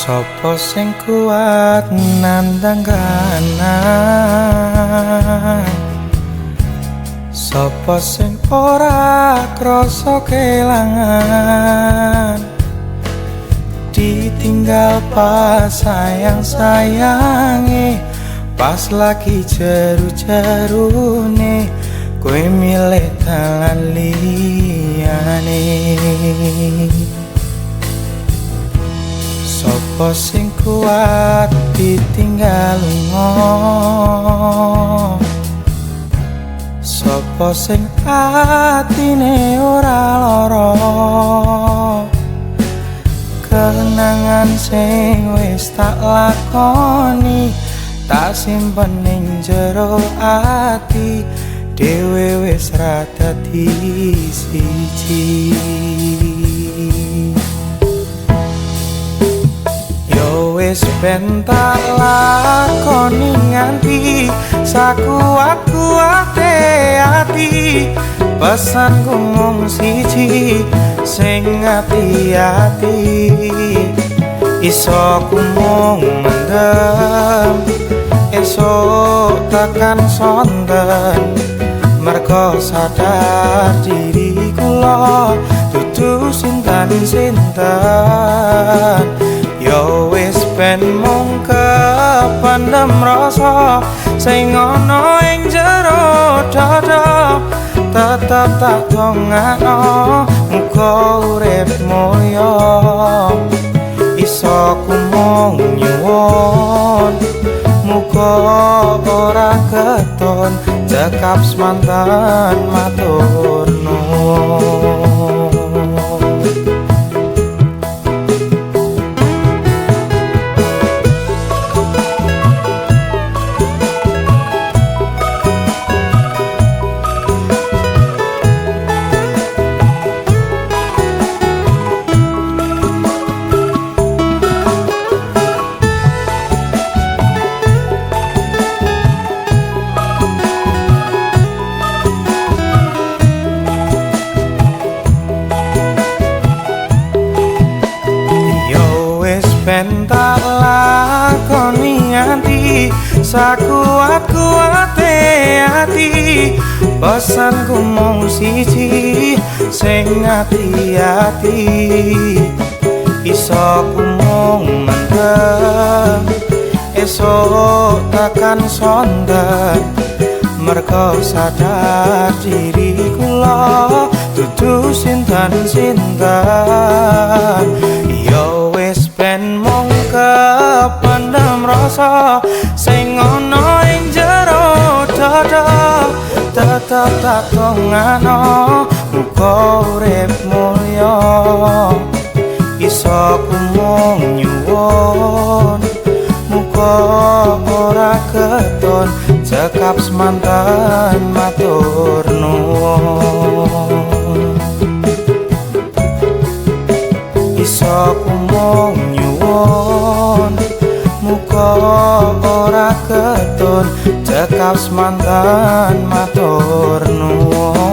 Sopo sing kuat nandang kahanan, sopo sing ora krasa kelangan, ditinggal pas sayang-sayange, pas lagi jeru-jerune, kowe milih dalan liyane. Sopo sing kuat ditinggal lunga, sopo sing atine ora lara, kenangan sing wis tak lakoni tak simpen ning jero ati, dhewe wis ra dadi siji. Yo wis ben tak lakoni nganti sakuat-kuate ati, pesanku mung siji sing ati-ati. Iso ku mung mendem, esuk tekan sonten, mergo sadar diri kula dudu sinten-sinten. Yo wis ben mung kependem rasa sing ana ing jero dada, tetep tak dongakno muga urip mulya. Iso ku mung nyuwun muga ora keton, cekap semanten matur nuwun. Ben tak lakoni nganti sakuat-kuate ati, pesanku mung siji sing ati-ati. Iso ku mung mendem, esuk tekan sonten, mergo sadar diri kula dudu sinten-sinten. Yo wis ben mung kependem rasa sing ana ing jero dada, tetep tak dongakno muga urip mulya. Iso ku mung nyuwun muga ora keton, cekap semanten matur nuwun. Iso ku mung nyuwun muga ora keton, cekap semanten matur nuwun.